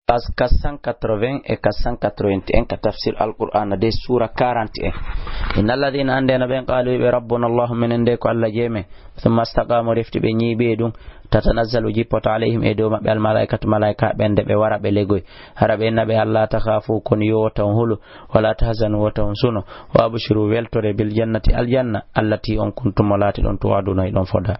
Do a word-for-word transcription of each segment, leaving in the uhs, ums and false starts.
Page quatre cent quatre-vingts e quatre cent quatre-vingt-un ka tafsir Alqur'aana de suura quarante et un. Inna alladhina, annde no ɓen, qaalu, ɓe, rabbuna Allahu, minen de ko Allah jeyi men. Thumma istaqamu, refti ɓe ñiiɓi e ɗum. Tatanazzalu, jippoto, alayhim, e dow maɓɓe, almalaikatu, malaika ɓen de ɓe wara ɓe legoy. Hara ɓe inna ɓe, alla takhafu, kono yo wota on hulu, wala tahzanu, wota on suno. Wa abshiru, weltore, bil jannati, aljanna, allati, on kuntum, o laati ɗon, tu'aduna, hiɗon foda.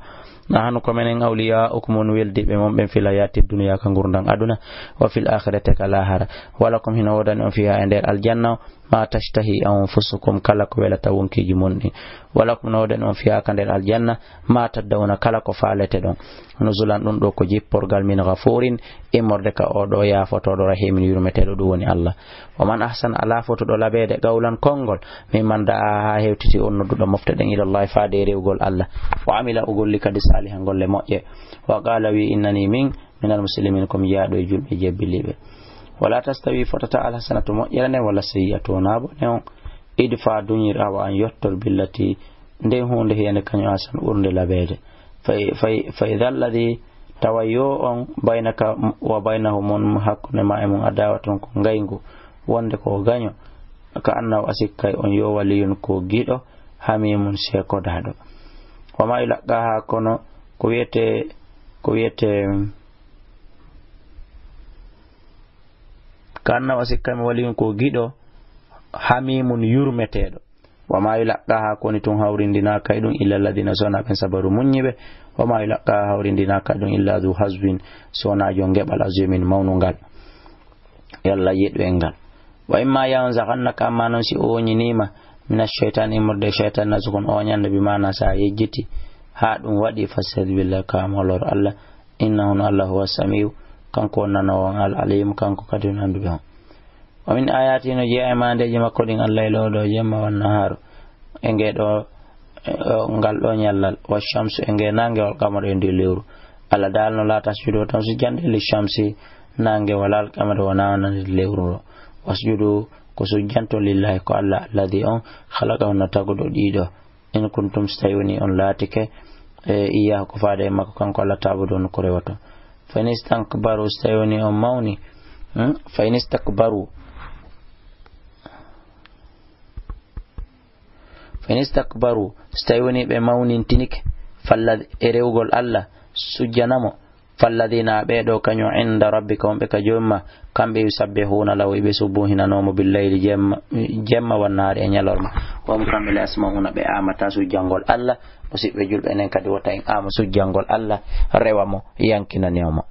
Nahnu, ko menen, awliya'ukum, on weldiiɓe mon ɓen, fil hayati dunya, ka ngurndan aduna, wa fil akhirati, ka lahara. Walakum, hino woodani on, fiha, e nder aljanna o, ma tashtahi anfusukum, kala ko welata wonkiiji mon ɗin. Walakum, no woodani on, fiha, ka nder aljanna, ma tad'una, kala ko faalete ɗon. Nuzulan, ɗum ɗo ko jipporgal, min ghafurin, immorde ka o ɗo yaafotooɗo, rahimin, yurmeteeɗo, ɗum woni Allah. Wa man ahsana, alaa fotuɗo labeede, qawlan, konngol, mimman da'a, haa hewtiti on nodduɗo mofte ɗen, ilallahi, faade e rewgol Allah. Wa amila, o golli kadi, salihan, golle moƴƴe. Wa qala, wi, innani, min, minal muslimin, ko mi jeyaaɗo e julɓe jebbiliiɓe. Wala tastawi, fotata, alhasanatu, moƴƴere nden, wala sayyi'atu, wona bone on. Idfa, duñir, awa an yottor, billati, nden huunde, hiyani, kañum, ahsan, ɓurnde labeede. Fa, fa, fa idha alladhi, tawa yo on, baynaka wa baynahu, mon, hakkunde ma e mum, adawatun, ko ngayngu, wonde ko gaño, ka annahu, a sikkay on yo, waliyun, ko giɗo, hamimun, seekodaaɗo. Wa ma yulaqaha, kono ko wiyete, ko wiyete, ka annahu, a sikkay mo, waliyun, ko giɗo, hamimun, yurmeteeɗo. Wa ma yulaqaha, koni tun hawrindinaaka e ɗum, illa alladhina, sona ɓen, sabaru, muññiɓe. Wa ma yulaqaha, hawrindinaaka e ɗum, illa dhu hazwin, sona jon geɓal, azimin, mawnungal. Yalla yeɗu en ngal. Wa imma yanzaghannaka, amma non si o oñiniima, mina shaytan, immorde e shaytan, nazghun, oñande, bi maana sa yejjiti, haa ɗum waɗi, fasta'idh billah, ka molor Allah, innahu, no Allah, huwa samiu, kanko woni nanoowo on, al alim, kanko kadi woni annduɓe on. Wa min ayati, no jeyaa e maandeeji makko ɗin, al-laylu, oo ɗoo jemma, wan nahaaru, e ngee ɗoo, e, o, ngal ɗoo ñallal, wa shamsu, e ngee naange, wal qamaru, e ndii lewru. Allah daal no laa tasjudu, tan sujjande li shamsi, naange, wala al qamari, wonaa wonande lewru ɗoo. Wasjudu, ko sujjanto, lillahi, ko Allah, alladhi, on, khalaqahunna, taguɗo ɗii ɗoo. In kuntum, so tawi woni on laatike, e, iyyahu, ko faade e makko kanko Allah, ta'budun, ko rewoto. Fa in istakbaru, so tawi woni on mawni, hmm? Fa in istakbaru, fa in istakbaru, so tawi woni ɓe mawnintinike, falla-, e rewgol Allah, sujjana mo, falladhina, ɓee ɗoo, kañum, inda rabbika, wonɓe ka Joomi maa, kamɓe, yusabbihuna lahu, iɓe subbuhinanoo mo, billayli, jemma, jemma, wannahaari, e ñalorma. Wa hum, kamɓe, la yasma'una, ɓe aamataa sujjangol Allah. Musiɓɓe julɓe, enen kadi wota en aamu sujjangol Allah, rewa mo, yankinani mo.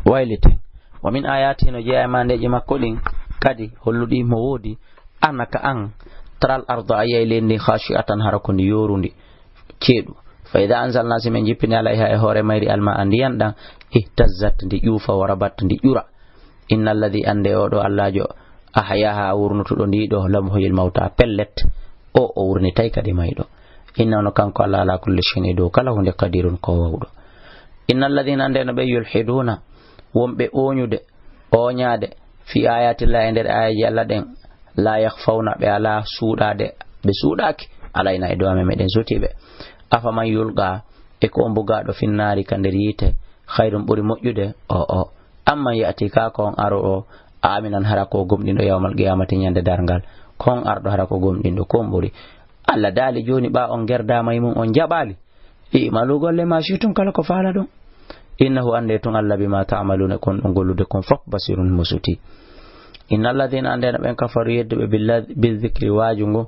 Wayliten. Wa min ayati, no jeyaa e maandeeji makko ɗin kadi, holluɗi mo woodi, annaka an, taral arda, a yiyay leydi ndin, khashi'atan, hara ko ndi yoorundi, ceeɗu. Fa idha anzalna, si men jippini, alayha, e hoore mayri, alma, a ndiyan ɗan, ihtazzat, ndi ƴuufa, wa rabat, ndi ƴura. Inna alladhi, annde oo ɗoo Allaajo, ahyaha, wurnutuɗo ndi ɗoo, lamuhyil mawta, pellet, o, o wurnitay kadi mayɗo. Innahu, no kanko Allah, ala kulli shay'in, e dow kala huunde, qadirun, ko waawuɗo. Inna alladhina, annde no ɓe, yulhiduna, wonɓe ooñude, ooñaade, fi ayati llahi, e nder aayeeji Allah ɗen, la yakhfawna, ɓe alaa suuɗaade, ɓe suuɗaaki, alayna, e dow amen, meɗen suutii ɓe. Afaman yulqa, e ko on bugaaɗo, finnaari, ka nder yiite, khayrun, ɓuri moƴƴude, o, o. Amman ya'ti, kaa ko on aro o, aminan, hara ko gomɗinɗo, yawmal qiyamati, ñande darngal, ko on arɗo, hara ko gomɗinɗo, ko on ɓuri. Allah daali jooni, ɓaa on gerdaama e mum, on jaɓaali. I'malu, golle ma shi'tum, kala ko faalaɗon. Innahu, annde tun Allah, bima ta'maluna, ko on ɗon gollude kon fof, basirun, mo suutii. Inna alladhina, annde no ɓen, kafaru, yedduɓe, billa-, bizikri, waaju ngu,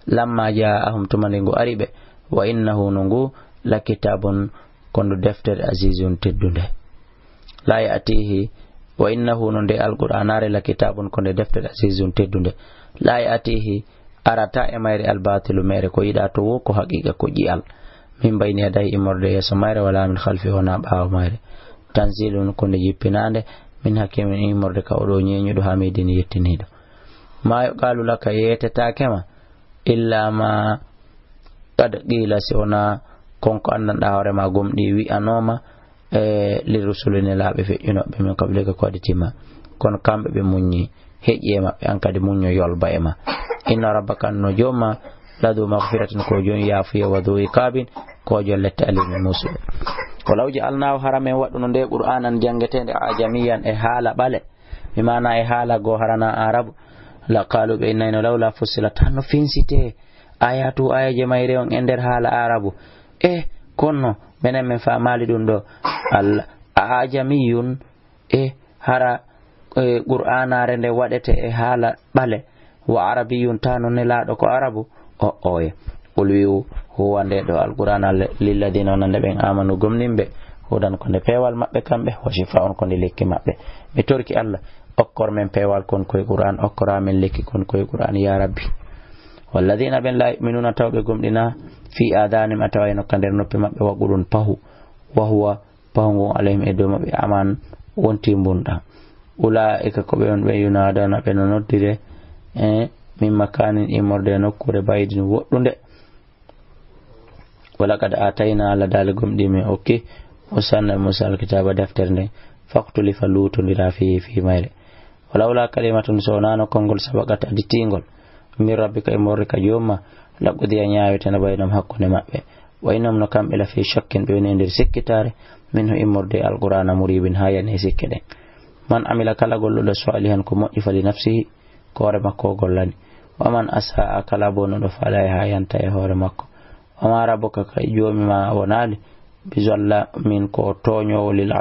lamma ja'ahum, tuma nde ngu ari ɓe, wa innahu, no ngu, la kitabun, ko ndu deftere, azizun, teddunde. La ya'tihi, wa innahu, no nde Alqur'aanaare, la kitabun, ko nde deftere, azizun, teddunde. La ya'tihi, arata e mayre, albatilu, mere ko yiɗaa to woo, ko haqiqa, ko ƴi'al. Min bayni yadayhi, immorde yeeso mayre, wala min khalfihi, wona ɓaawo mayre. Tanzilun, ko nde jippinaande, min hakimin, immorde ka oo ɗoo ñeeñuɗo, hamidin, yettiniiɗo. Ma yuqalu laka, yeetetaake ma, illa ma qad qila, si wona kon ko anndanɗaa hoore ma gom ɗi wi'anooma, e, li rusuli, nelaaɓe feƴƴunooɓe, min qablika, ko aditi ma. Kono kamɓe ɓe muññi, heƴi e maɓɓe, an kadi muñño, yolba e ma. Inna rabbaka, no Joom ma, ladu maghfiratin, ko Joom yaafuye, wa du iqabin, ko Joom lette, alimin, muusuɗo. Walaw ja'alnaahu, hara men waɗuno nde Qur'aanan janngeteende ajamiyyan, e haala ɓale, bi maana e haala goo hara na Aarabu, la qaalu, ɓe innayno, lawla fussilat, hano finsitee ayatu, ayaje mayre on e nder haala Aarabu. E konno menen men faamaali ɗum ɗo, al ajamiyun, e hara e Qur'aanaare nde waɗete e haala ɓale, wa arabiyun, ta no nelaaɗo ko Arabu, o oye. Qul, wi'u, huwa, nde ɗo Alqur'aana, lilladina, wonande ɓen, amanu, gomɗimɓe, hudan, ko nde peewal maɓɓe kamɓe, wa shifa'un, ko nde lekki maɓɓe. Mi torki Allah, okkor men peewal kon koye Qur'aan, okkora men lekki kon koye Qur'aan, ya Rabbi. Walladina, ɓen, la yu'minuna, taw ɓe gomɗina, fi adanihim, a tawa eno ka nder noppi maɓɓe, waqrun, pahu, wa huwa, pahu ngun, alayhim, e dow maɓɓe, aman, wonti mbunɗan. Ulaa'ika, ko ɓe on ɓe, yunaadawna, ɓe no noddire, e min makaanin, immorde e nokkuure, ba'iidin, woɗɗunde. Walaqad aataynaa, Allah daali gomɗii, min okki Muusaa, Annabi Muusaa, alkitaaba, deftere nden, fakhtulifa, luutondiraa, fiihi, fii mayre. Walawlaa kalimatun, so wonaano konngol, sabaqat, aditiingol, min rabbika, immorde ka Joom maa, laqudiya, ñaaweteno, baynahum, hakkunde maɓɓe. Wa innahum, no kamɓe, la fii shakkin, ɓe woni e nder sikkitaare, minhu, immorde e Alqur'aana, muriibin, haa yani e sikke ɗen. Man amila, kala golluɗo, saalihan, ko moƴƴi, fali nafsihi, ko hoore makko o gollani. Wa man asaa, kala bonuɗo, fa alayha, yanta e hoore makko. Wa ma rabbuka, ka Joomi maa wonaali, bi zallamin, ko tooñoowo, lil